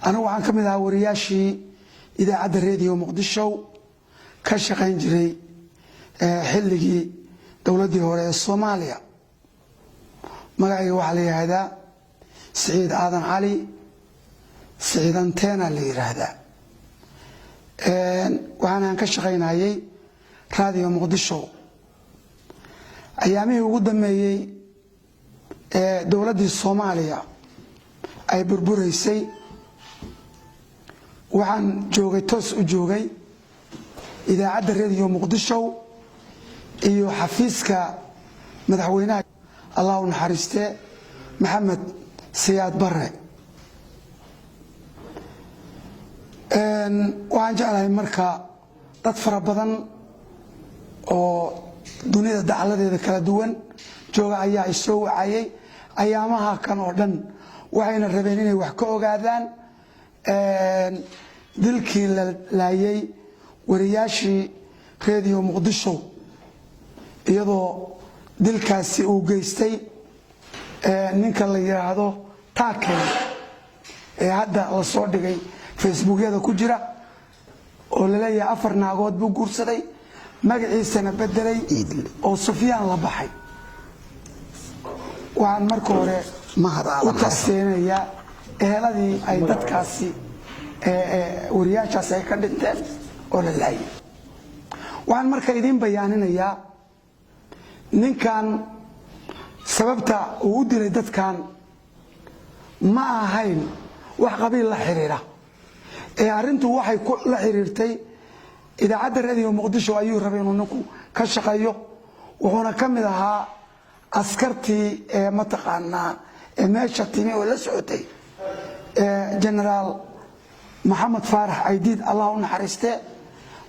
Anigu waxaan ka mid ahaa wariyaashii idaacadda Rediyo Muqdisho ka shaqayn jiray xilligii dowladdii hore ee Soomaaliya. Magacayga waxaa la yidhaahdaa Siciid Aadan Cali, Siciid Antena la yidhaahdaa. Waxaanaan ka shaqaynayay Raadiyo Muqdisho ayaamihii ugu dambeeyey ee dowladdii Soomaaliya ay burburaysay. Waxaan joogay, toos u joogay, idaacadda Rediyo Muqdisho iyo xafiiska madaxweynaha, Allah u naxariistee, Maxamed Siyaad Barre. Waxaan jeclahay marka dad fara badan oo dunida dacladeeda kala duwan jooga ayaa isoo wacayay ayaamaha kan oo dhan, waxayna rabeen inay wax ka ogaadaan dilkii la laayay wariyaashii Rediyo Muqdisho, iyadoo dilkaasi uu geystay ninka la yidhaahdo Taakey ee hadda la soo dhigay Facebookyada ku jira, oo laleeyahay 4 naagood buu guursaday, magaciisana bedelay oo Sufyaan la baxay. Waxaan marka hore Mahad u Aadan Xasan. tagseenayaa eheladii ay dadkaasi wariyaashaasi ay ka dhinteen oo la laayay. Waxaan marka idiin bayaaninayaa ninkan sababta uu u dilay dadkan ma ahayn wax qabiil la xiriira, ee arrintu waxay la xiriirtay idaacadda Radio Muqdisho ayuu rabay inuu ninku ka shaqeeyo. Wuxuuna ka mid ahaa askartii ee mataqaanaa ee meesha timi oo la socotay Generaal Maxamed Faarax Aydiid, Allah u naxariistee.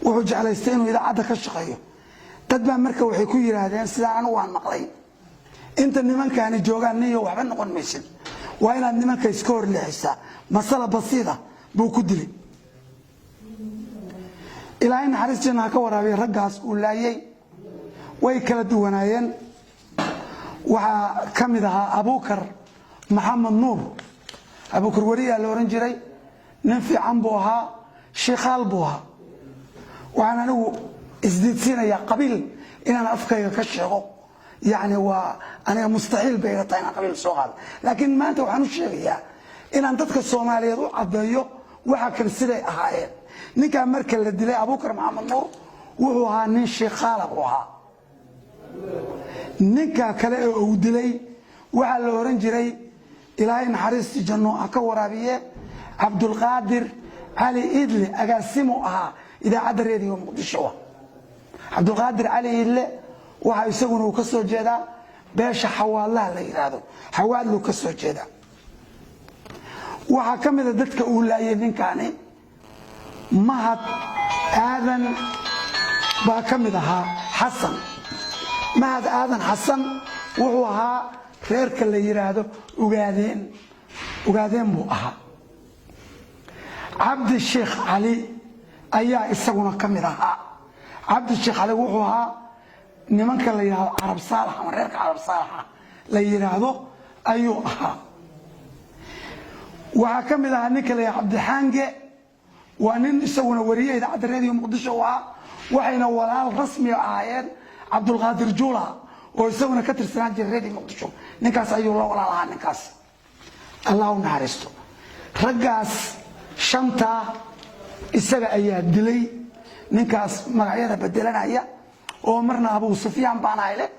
Wuxuu jeclaystay inuu idaacadda ka shaqeeyo. Dad baa marka waxay ku yidhaahdeen, sidaan anigu waan maqlay, inta nimankaani joogaan niyo waxba noqon maysid, waa inaad nimanka iska hor leexisaa. Masala basiida buu ku dilay. Ilaahay naxariis janna ha ka waraabiya raggaas uu laayay. Way kala duwanaayeen. Waxaa ka mid ahaa Abuukar Maxamed Nuur. Abuukar weriyaa la ohan jiray, nin fiican buu ahaa, shiikhaal buu ahaa. Waxaan anigu isdiidsiinayaa qabiil inaan afkayga ka sheego, yacni waa aniga mustaxiil bay iga tahay inaan qabiil soo qaado, laakiin maanta waxaan u sheegayaa inaan dadka Soomaaliyeed u caddeeyo waxa kan siday ahaayeen. Ninkaa marka la dilay, Abuukar Maxamed Nuur, wuxuu ahaa nin shiikhaala buu ahaa. Ninka kale ee uu dilay waxaa la oran jiray, Ilaahay naxariistii janno ha ka waraabiye, Cabdulqaadir Cali Idle, agaasimu ahaa idaacadda Reediyo Muqdisho ah. Cabdulqaadir Cali Idle waxa isaguna uu ka soo jeedaa beesha Xawaadlaha la yidhaahdo, Xawaadluu ka soo jeedaa. Waxaa ka mida dadka uu laayay ninkaani Mahad Aadan baa ka mid ahaa, Xasan Mahad Aadan Xasan. Wuxuu ahaa reerka la yidhaahdo Ugaadeen, Ugaadeen buu ahaa. Cabdi Sheekh Cali ayaa isaguna ka mid ahaa. Cabdi Sheekh Cali wuxuu ahaa nimanka la yidhaahdo Carab Saalax ama reerka Carab Saalaxa la yidhaahdo ayuu ahaa. Waxaa ka mid ahaa ninka la yidhahdo Cabdixaange, waa nin isaguna wariye idaacadda Reediyo Muqdisho u ahaa, waxayna walaal rasmi ahaayeen Cabdulqaadir Juula oo isaguna ka tirsanaan jiray Reediyo Muqdisho. Ninkaas ayuu la walaal ahaa ninkaas, Allah u naxariisto. Raggaas shantaa isaga ayaa dilay, ninkaas magacyada bedelanaya oo marna Abuu Sufyaan baan hayle.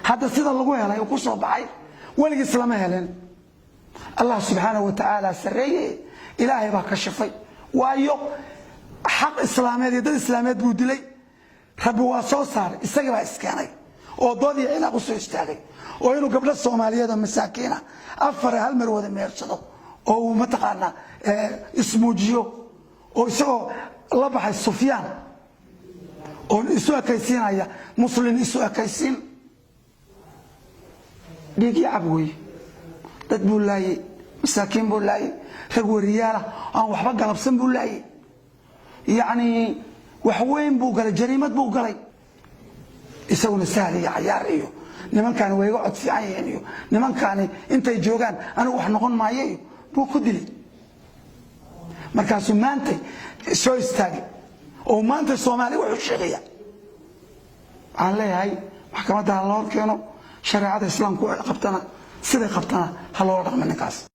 Hadda sida lagu helay uu ku soo baxay weligiis lama helen. Allah subxaanahu wa tacaala sarreeye, Ilaahay baa ka shafay, waayo xaq islaameed iyo dad islaameed buu dilay. Rabbi waa soo saaray, isagii baa iskeenay oo dood iyo cilaaq u soo istaagay, oo inuu gabdho Soomaaliyeed oo masaakiina afar hal mar wada meersado oo uu mataqaanaa ismuujiyo, oo isagoo la baxay Sufyaan oo isu ekaysiinaya Muslin, isu ekaysiin dhiig iyo cab weeye. Dad buu laayey, masaakiin buu laayey, rag wariyaalah aan waxba galabsan buu laayey. Yacni wax weyn buu galay, jariimad buu galay. Isaguna sahal iyo cayaar iyo nimankaani way iga cod fiican yihiin iyo nimankaani intay joogaan anigu wax noqon maayo iyo buu ku dilay. Markaasuu maanta soo istaagay oo maanta Soomaaliya wuxuu sheegaya. Waxaan leeyahay, maxkamadda ha loo keeno, shareecada Islaamku qabtana, siday qabtana ha loola dhaqma ninkaas.